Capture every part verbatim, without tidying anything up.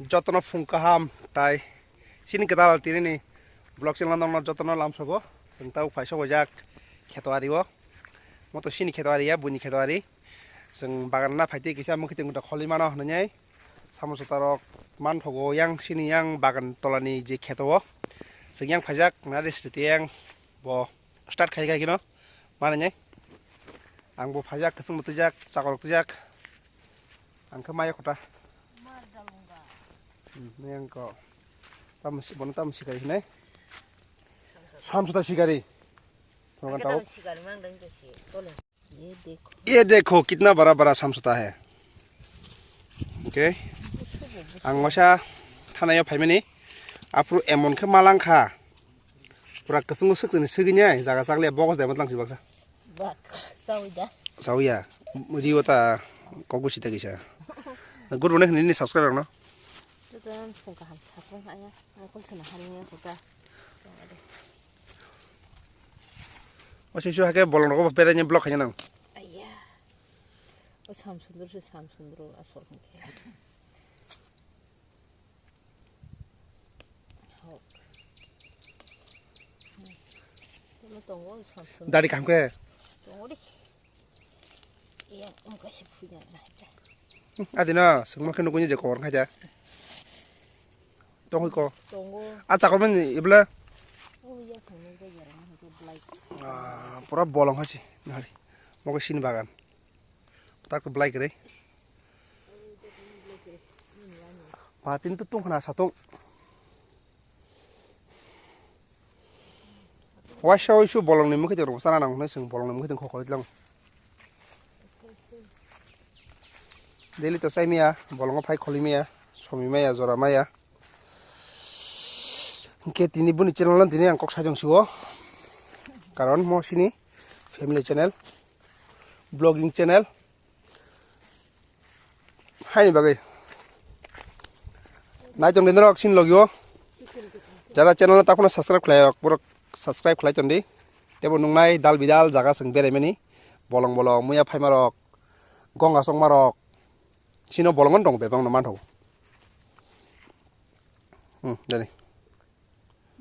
Jotono phung kaham tai chini kwtal tinini vlog channel no jotono lamsogo. Chwng tabuk phai sogojak kheto ari o. Moto chini kheto ari ya, buini kheto ari. Chwng bagan na phaitwi kisa mukhiting muta kholi mano hwnwi. Samosota rok manthogo yang chini yang bagan tolani je kheto o. Chwng yang phaijak nari sriti yang bo start khai khai kino manwi. Ang bo phaijak, kwchwng bo twijak, chakor rok twijak. Ang khe maya kota. Hmm, yang ko. Tam si-, bono tam sikari hinai. Samsota sikari. Program tau. Sikari mang dang ke si. Tole. Ye dekho. Ye dekho, kitna bara bara samsota hai. Okay. Ang wasa thana yo phaimani. Apru emon khe malang kha. Pura kwchwngo swk chwngni swgwinai jaga chakliya bogos de matlang si baksa. Bak, sawi da. Sawiya. Riyo ta kokbo sita kisa. Good morning nini subscribe rokno. Tutan phung kaham sakong aya. Akol sana hari nya kota. O sui sui hake bolong rok berai nya block hanya nang. Aya. O Samsundro se Samsundro asol hwnkhe. Hok. Tamo tongo Samsung. Dari kam khe. Tongo di. Iya, um kaisa puja na. Adina sengma khe nukuni je kor khaja. Tongoi ko. Tongo. A chakor mani ibla. Oh iya, tongo je jarang hake blai. Ah, pura bolong hasi. Nari. Moke sini bagan. Tak blai kere. Patin tu tung khana satung. Waisa waisu bolongni mukhitung rok sana nang hwnwi chwng bolongni mukhitung khokholwi tlang. Daily to chai maya, bolongo phai kholi maya, somi maya, jora maya. Hwnkhe tini boni channel no tini ang kok sajong siwo. Karon mo sini family channel, vlogging channel. Haini bagwi. Naitung din rok sin logio. Jara channel no takhuna subscribe khlai rok, borok subscribe khlai tondi. Tebo nungnai dal bidal jaga seng berai mani. Bolong bolong muya phaima rok. Gong asok ma rok. Sino bolong on dong bebang no mantho. Hmm, dani.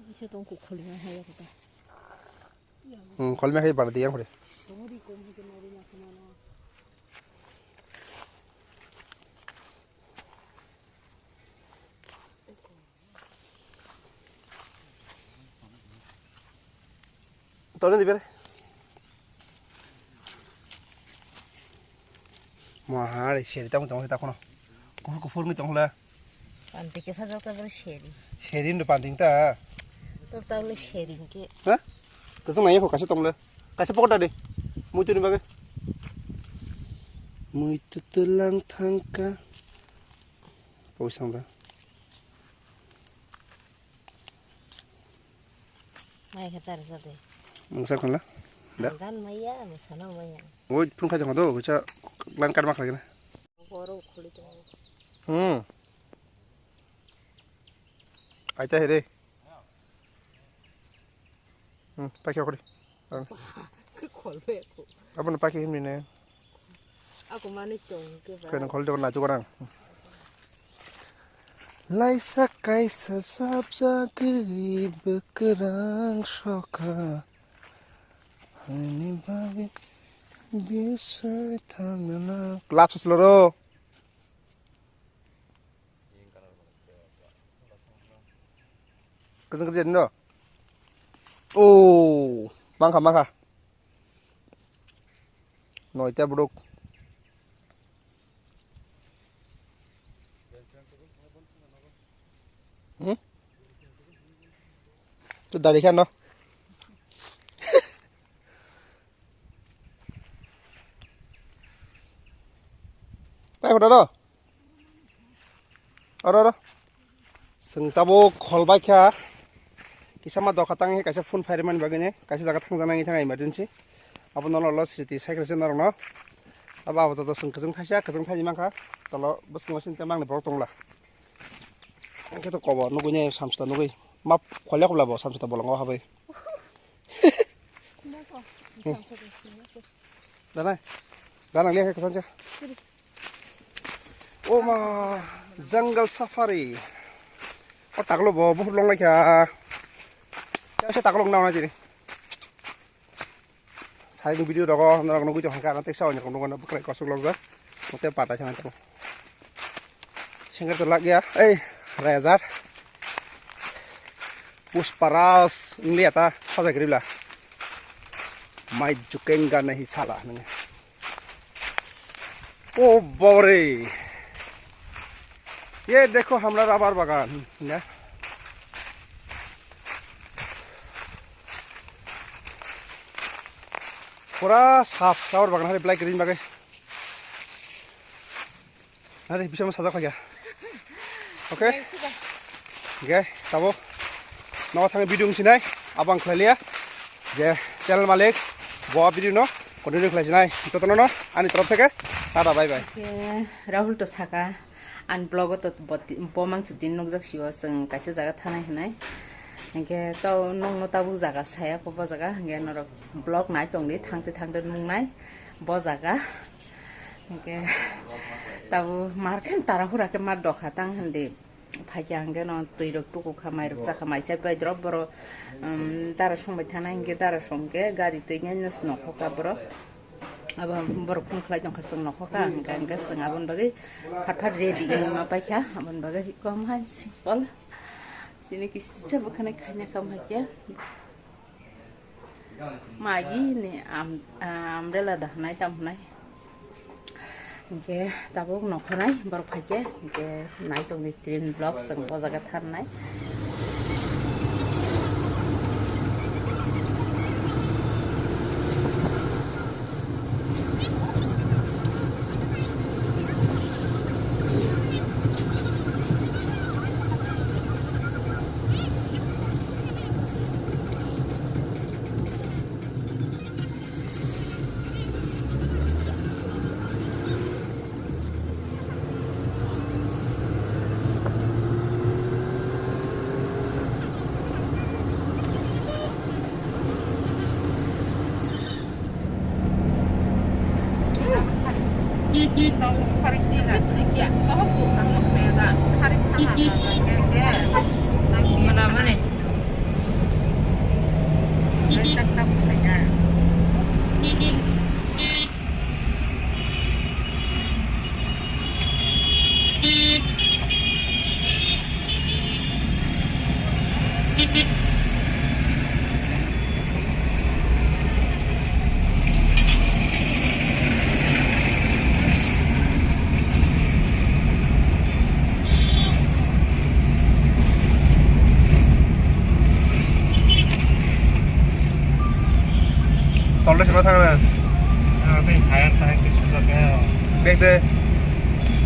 Bisa tong ku kholi ma hai aku ta. Hmm, kholi ma hai bar di yang khori. Tole di bere. Mahari seri tamo tamo ta kono. Kufur kufur ni tongla. Panti ke sajak ta bere seri. Seri ndo panti ta. Tor ta le seri ke. Ha? Kasung nai ko kasa tongla. Kasa pokta de. Muitu ni bage. Muitu telang thangka. Pau sang da. Mai khe tar sa de. Mungsa khon la? Da? Gan maya, masa no maya. Oi, phun kha jong do, cha lang kar ma khlai na. Boro khuli to. Hmm. Aita here. Hmm, pakhe khori. Khol be ko. Abon pakhe himni ne. Ako manus tong ke ba. Kena khol de na chukarang. Laisa kaisa sabjagwi bwkrang sokha. Hani bagwi bisai thangnana. Lap saslo ro. Kwchwng kwchwng no. Oh, mangkha mangkha. Noita borok. Hmm? Tu dari kan no. Pai hoda no. Oro oro. Chwng tabuk khol bai kha. Kisa ma doka tang kaisa phone phai rwmani bagwi ne kaisa jaga thang jana thang emergency. Abo no lo sriti cycle se norok no. Abo abo to chwng kwchwng thaisa kwchwng thai mankha. Tolo bwskango sini tei mangni borok tongla. Hwnkhe to kobo nugui ne samsita nugui. Ma khole khobla bo samsita bolongo habai. Dana. Dana liya khe kwchangsa. Oma, jungle safari. O taklo bo buhur long laikha. Kaisa taklo wngna wngna jini. Sai ni video rogo norok nugui tong kha, teksa oni rok nugui bwkhwrai kosok lokjak. Mote patai sana tong. Singer to lagya. Ei, Rezar. Pushparaj, India ta, sajak ribla. Mai jukenga nahi sala, nang. ओ बाप रे, ये देखो हमारा रबर बागान है। पूरा साफ रबर बागान है, black green बागान। Nari, bisa mo sajak kha ya. Okay? Oke, tabuk nogo thangwi video wngsinai, abang khlai liya. Je channel malik, bo video no continue khlai sinai. Jotono no ani torof theke tata, bye bye. Ke Rahul to saka, an vlog o to bot-, bo mang se din nukjak sio, chwng kaisa jaga thanai hinai. Hinkhe to nokno tabuk jaga saya ko bo jaga, hinkhe norok vlog nai tongdi, thangte thangte nuknai bo jaga. Hinkhe tabuk mar khe tarahura khe mar dokha tang hindi. Phaikha hwnkhe no twi rok tuku kha, mai rok chakha, mai chai pai drop borok, um, dara songbai thanai hwnkhe dara songkhe gari twi nai no nokho kha borok. Abo borok phone khlai tongkha chwng nokho kha, hwnkhe hwnkhe chwng aboni bagwi phat phat ready wngma paikha, aboni bagwi kom hai simple. Tini kisa bwkhwnai khaina kam haikhe. Magi ni am-, ah, umbrella da hwnai, tam hwnai. Hinkhe tabuk nokho nai borok phaikhe, hinkhe nai tongdi train vlog, chwng bo jaga tharnai. Tolde sima thangna. Ah, tei phai ang, phai ang, tei sujak ya. Bek de.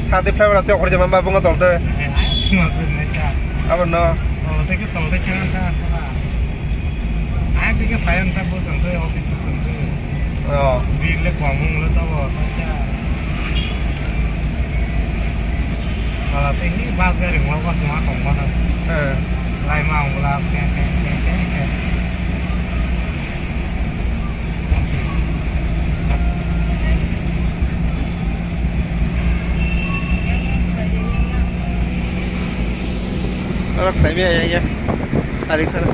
Sa de flyover ate okhor jama ba bunga tolde. Eh, ai, sima de nai ta. Abo no. Tolde ke tolde ke ang ta, ta. Ai, tei ke phai ang ta, bo tolde, office ko tolde. Oh. Bil le kwamung le tabo, ta. Ala tei ni bus gari mo ba sima tong ba na. Eh. Lai ma ang la, pe, pe, pe, pe, pe. Oro khlai maya ya, ya. Sarik sana.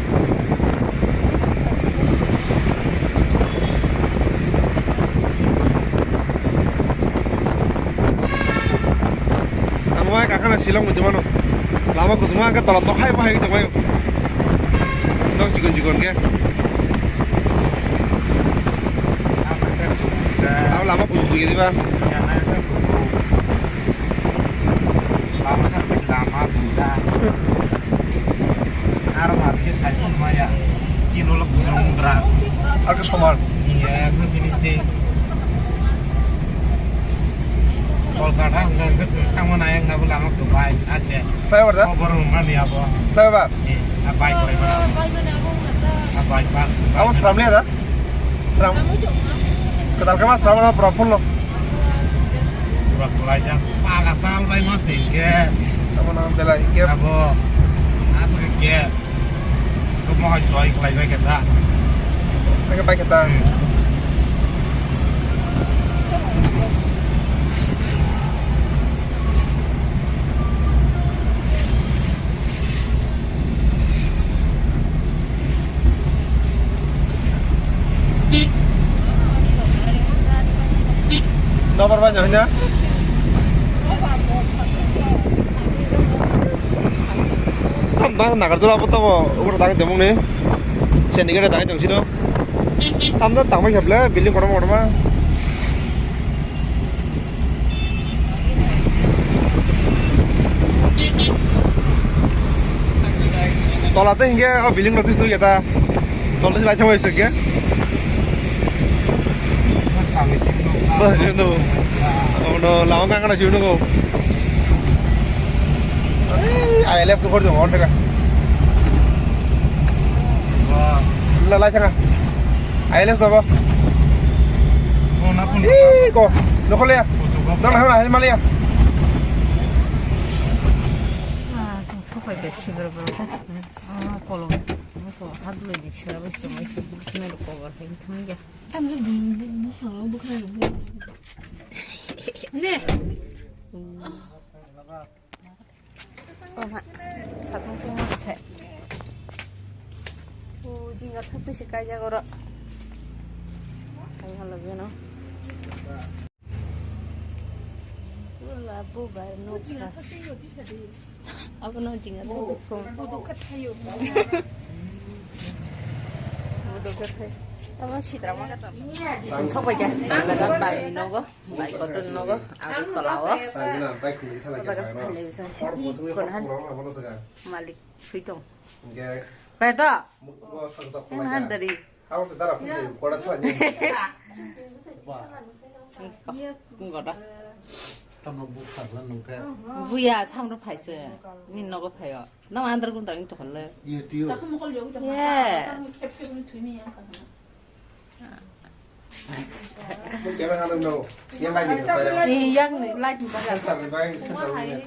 Ang wai kakhana Shillong ni jemano. Lama kusuma ke tolot tokhai bahai tongmai. Dok chikon chikon ke. Abo lama kuchuk kuchuk ya, di ba? Lama sampai lama bisa. Aro market sai pon maya. Chino lo bujong mudra. Aro ke soman. Iya, aku jenis sih. Kolkata enggak ke kamu naya enggak lama ke baik aja. Flyover da? Over rumah nih apa? Flyover? Eh, apa baik, baik, baik. Apa, pas. Kamu seram lihat, da? Seram. Ketal kama seram na berapa pun lo? Berapa pun aja. Panas al bai mas ke. Kamu nang bela ke. Abo. Asal ke. Kok mau joy kelai bai kita. Pakai bai kita. Hmm. Abar bai jahanya. Tam bang nagar dura apa tamo? Ubur tangi temung ni. Sendiri tangi tong sino. Tam da tangmai kable building kotorma kotorma. Tola te hinge o building notice nugya ta. Tola te lai thangbai sugya. Bas, no. Oh no, lama ngang kana sino ko. Ai, I L S no korjo on daga. La lai thanga. I L S no bo. Ih, ko. Nokole ya. Dona hana, hana maliya. Ah, song sopai be sibra bro. Ah, kolom. Ko hadlo di sira bai song bai song. Kena do cover hai thang ya. Tam je bung bung bung bung bung. Ne. Oha, satung tungma se. O jinga thakti se kaijak oro. Ai halo beno. Ula bu bai no. Abo no jinga thakti ko. Buduk kha thayo. Buduk kha thai. Abo sitra ma kha tam. Sok bai ja. Jaga bai nogo. Bai kotor nogo, abo tola o. Changina bai khumui thala khe. Jaga bai se no. Khainai bising. Hor bo sungui hor pura wngna bono jaga. Malik sui tong. Hingke. Bai to. Mukgo sakta khulai kha. Handari. Habo se dara phunui koda thla ni. Iko. Iko da. Tamo buk khagla nungkhe. Buya samro phaise. Ni nogo phaio. Nang andar gundar ni to holle. Ye tiyo. Ye. Mo camera hana no. Yang lagi ni, yang ni, light ni baga. Sensor ni bai, sensor ni.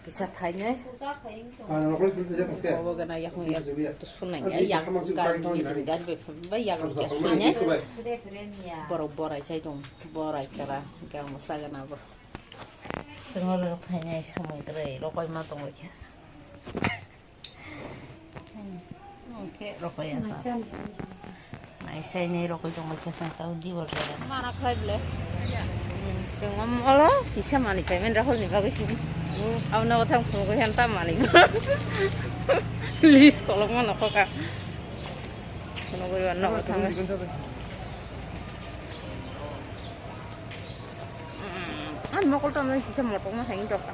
Kisa phainai. Ano no koi koi je paske. Obo gana yak ni yak. Sunai ya yak. Gari ni jin gari bai phun bai yak ni sunai. Borok borai sai tong. Borai kara. Gam sa gana bo. Sengol phainai samung tre. Rokoi ma tong khe. Oke, rokoi ya sa. Nai sai nei rokoi tong khe sang tau di bol re. Mana khlai ble. Tengom olo kisa mani payment rahul ni bagwi sini. Au na thang phung ko hem ta mani. List kolok ma nokho ka. Kono gori wan nokho thang. Ang mokol tong nai kisa motok ma hai doka.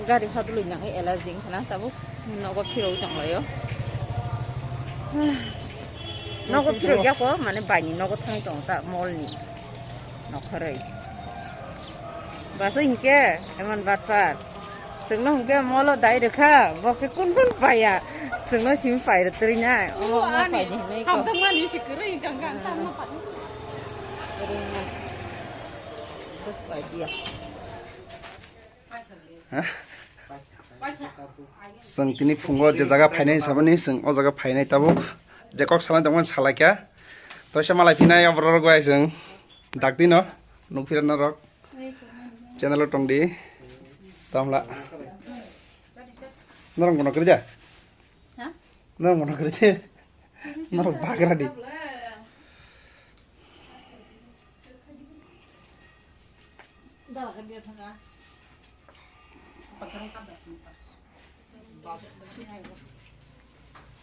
Gari hadului nang allergy khana tabuk nogo phirok tong laio. Nogo phirok ya ko mane baini nogo thang tong ta mall ni nokharoi. Basa hinkhe emon batpar. Chwngno hwnkhe molo dai rwkha, bo khe kun kun paiya. Chwngno simi pai rwtwrwi nai. Omo, omo ani paidi hinwi kok. Hamjakmani se kwrwi hwnkha hwnkha ang tamo pai. Kwrwi wngya. Bwswk paidiya. Chwng tini phungo je jaga phainai saboni chwng o jaga phainai tabuk. Je kok salai tongmani salaikha. Toisa malai phinai oborok rok bai chwng dakti no nukphira norok. Channel o tongdi. Tamla. Norok bono kwrwi da? Ha? Norok bono kwrwi da? Norok bagra di.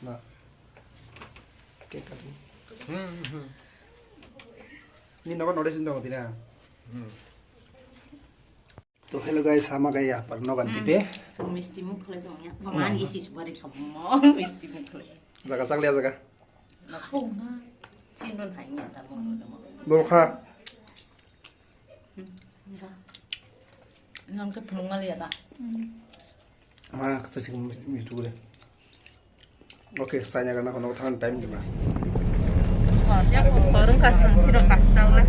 Na. Cake cutting. Hmm, hmm. Ni nogo notice ni dong tina. Hmm. To hello guys, sama kaya par nogan tipe. Sung misti mukhlai dong ya. Paman isi subari kamo misti mukhlai. Jaga chakliya jaga. Chindon hai ni ta mo mo. Bo kha. Sa. Nang ke phunung ngal ya ta. Ma kata sing mistu gure. Okay, saya nyaga na kono thang time di ma. Horong kasang kiro kaktau la.